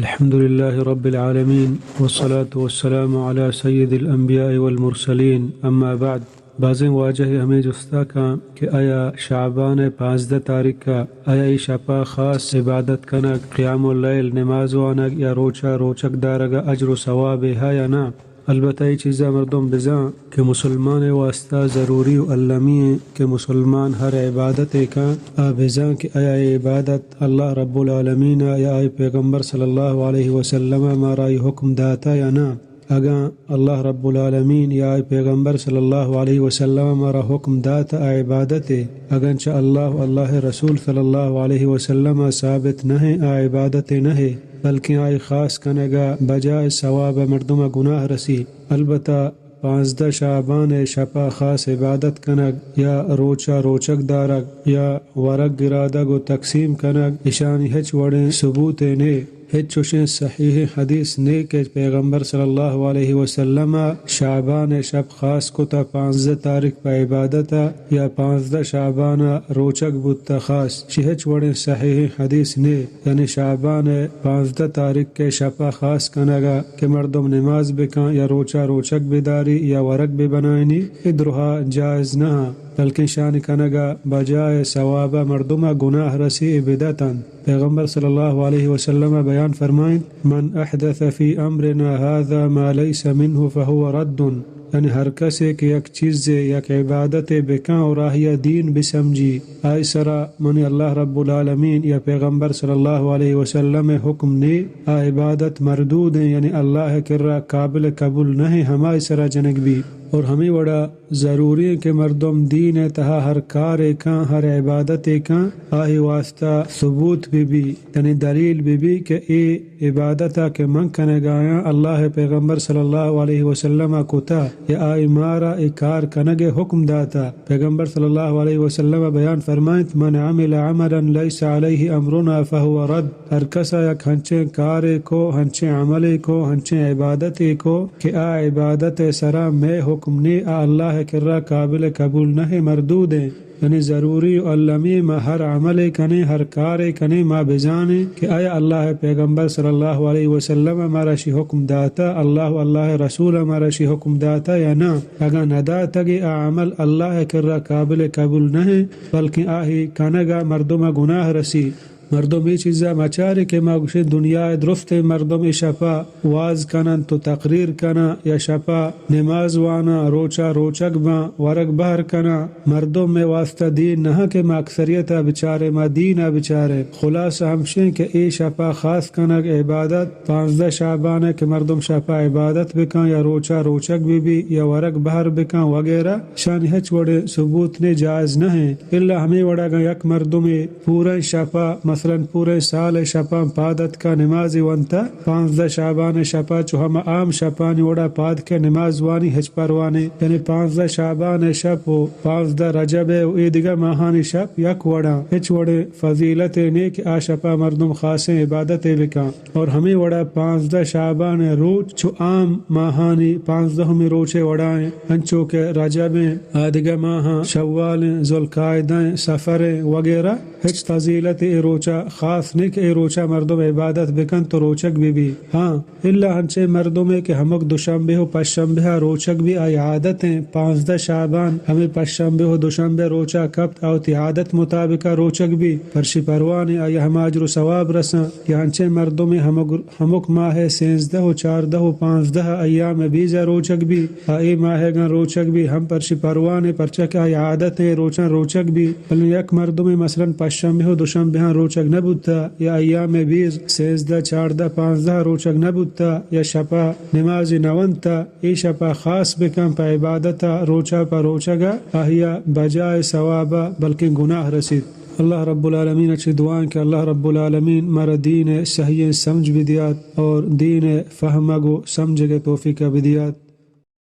الحمد لله رب العالمين، والصلاة والسلام على سيد الأنبياء والمرسلين، أما بعد. بازیں واجہ ہمے جستا کاں کہ آیا شعبان ءِ پانزدہ تاریخ ءَ آیا اے شپا خاص عبادت کنگ، قیام اللیل، نماز وانگ یا روچا روچگ دارگ ءَ اجر و ثوابے ہا یا نہ؟ البتہ اے چیزا مردم بزاں کہ مسلمان ءِ واسطہ ضروری و المی ایں کہ مسلمان ہر عبادتے کاں، آ بزاں کہ آیا اے عبادت اللہ رب العالمین ءَ یا آئی پیغمبر صلی اللہ علیہ وسلم ءَ مارا اے حکم داتا یا نہ۔ اگاں اللہ رب العالمین یا آئی پیغمبر صلی اللہ علیہ وسلم ءَ مارا حکم داتا آ عبادتے، اگاں چہ اللہ و اللہ ءِ رسول صلی اللہ علیہ وسلم ءَ ثابت نہ ایں، آ عبادتے نہ ایں، بلکیں آئی خاص کنگ ءَ بجائے ثواب ءَ مردم ءَ گناہ رسی۔ البتہ پانزدہ شعبان ءِ شپا خاص عبادت کنگ یا روچا روچگ دارگ یا ورگ گرادگ و تقسیم کنگ، اشانی ہچ وڑیں ثبوتے نے۔ ہچ چوشیں صحیح حدیث نے کہ پیغمبر صلی اللہ علیہ وسلم ءَ شعبان ءِ شپ خاص کتا پانزدہ تاریخ پہ عبادت ءَ یا پانزدہ شعبان ءَ روچگ بوتا خاص۔ چی ہچ وڑیں صحیح حدیث نے۔ یعنی شعبان ءِ پانزدہ تاریخ ءِ شپ ءَ خاص کنگ ءَ کہ مردم نماز بکن یا روچا روچگ بداری یا ورگ ببنائینی، اے درہا جائز نہ اں، بلکیں شانی کنگ ءَ بجائے ثواب ءَ مردم ءَ گناہ رسی، اے بدعت انت۔ پیغمبر صلی اللہ علیہ وسلم ءَ بیان فرمائنت، من احدث فی امرنا هذا ما لیس منه فهو رد۔ یعنی ہر کسے کہ یک چیزے، یک عبادتے بکن اور آہیا دین بسمجھی، آئی سرا منی اللہ رب العالمین یا پیغمبر صلی اللہ علیہ وسلم ءِ حکم نے، آ عبادت مردود ایں، یعنی اللہ ءِ کرا قابل قبول نہ ایں، ہمائی سرا جنگ بی۔ اور ہمے وڑا ضروری ایں کہ مردم دین ءِ تہا ہر کارے کن، ہر عبادتے کن، آہی واسطہ ثبوت بہ بی، یعنی دلیل بہ بی کہ اے عبادت ءَ کہ من کنگ ءَ آں، اللہ ءِ پیغمبر صلی اللہ علیہ وسلم ءَ کتا یا آئی مارا اے کار کنگ ءِ حکم داتا۔ پیغمبر صلی اللہ علیہ وسلم ءَ بیان فرمائنت، من عمل عملا لیس علیہ امرنا فهو رد۔ ہر کس ءَ یک ہنچیں کارے کو، ہنچیں عملے کو، ہنچیں عبادتے کو کہ آ عبادت ءِ سرا مئے حکم نے، آ اللہ ءِ کرا قابل قبول نہ ایں، مردود ایں۔ یعنی ضروری و المی ما ہر عملے کنیں، ہر کارے کنیں، ما بزانیں کہ آیا اللہ ءِ پیغمبر صلی اللہ علیہ وسلم ءَ مارا شی حکم داتا، اللہ و اللہ ءِ رسول ءَ مارا شی حکم داتا یا نہ۔ اگاں نہ داتگے، آ عمل اللہ ءِ کرا قابل قبول نہ ایں، بلکیں آہی کنگ ءَ مردم ءَ گناہ رسی۔ مردم اے چیزا مچارے کہ ما گوشیں دنیا ءِ درستیں مردم اے شپا واز کننت و تقریر کناں یا شپا نماز واناں، روچا روچگ باں، ورگ بہر کناں۔ مردم مئے واسطہ دین نہ کہ ما اکثریت ءَ بچاریں، ما دین ءَ بچاریں۔ خلاصہ ہمشیں کہ اے شپا خاص کنگ عبادت، پانزدہ شعبان ءَ کہ مردم شپا عبادت بکن یا روچا روچگ بہ بی یا ورگ بہر بکن وغیرہ، شانی ہچ وڑیں ثبوت نے، جائز نہ ایں۔ الا ہمے وڑا اگاں یک مردمے پوریں شپا، مثلاً پوریں سال ءِ شپاں پاد اتکا نمازے ونتا، پانزدہ شعبان ءِ شپا چو ہما عام شپانی وڑا پاد کے نماز وانی، ہچ پرواہ نے۔ یعنی پانزدہ شعبان ءِ شپ و پانزدہ رجب ءِ و اے دگہ ماہانی شپ یک وڑاں، ہچ وڑیں فضیلتے نے کہ آ شپا مردم خاصیں عبادتے بکن۔ اور ہمے وڑا پانزدہ شعبان ءِ روچ چو عام ماہانی پانزدہمی روچ ءِ وڑا ایں، انچو کہ رجب ایں، آ دگہ ماہاں شوال ایں، ذوالقعدہ ایں، صفر ایں وغیرہ۔ ہچ فضیلت اے روچا خاص نہ کہ اے روچا مردم عبادت بکنت و روچگ بہ بی۔ ہاں، الا انچیں مردمے کہ ہمک دوشنبے و پشنبے ءَ روچگ بی، آئی عادت ایں، پانزدہ شعبان ہمے پشنبے و دوشنبے روچا کپت، آ وتی عادت مطابقا روچگ بی، پرشی پرواہ نے، آئی ہما اجر و ثواب رساں۔ یا انچیں مردمے ہمک، ہمک ماہ ءِ سینزدہ و چاردہ و پانزدہ ایام بیز ءَ روچگ بی، آ اے ماہ ءَ گاں روچگ بی، ہم پرشی پرواہ نے، پرچا کہ آئی عادت ایں روچاں روچگ بی۔ بلے یک مردمے مثلاً پشنبے و دوشنبے ہاں روچگ نہ بوتا، یا ایام بیز، سینزدہ، چاردہ، پانزدہ روچگ نہ بوتا، یا شپا نمازے نہ ونتا، اے شپا خاص بکن پہ عبادتا، روچا پہ روچگا، آہیا بجائے ثوابا بلکیں گناہ رسیت۔ اللہ رب العالمین ءَ چہ دعا ایں کہ اللہ رب العالمین مارا دین ءِ صحیحیں سمجھ بدیات اور دین ءِ فہمگ و سمجھگ ءِ توفیق بدیات۔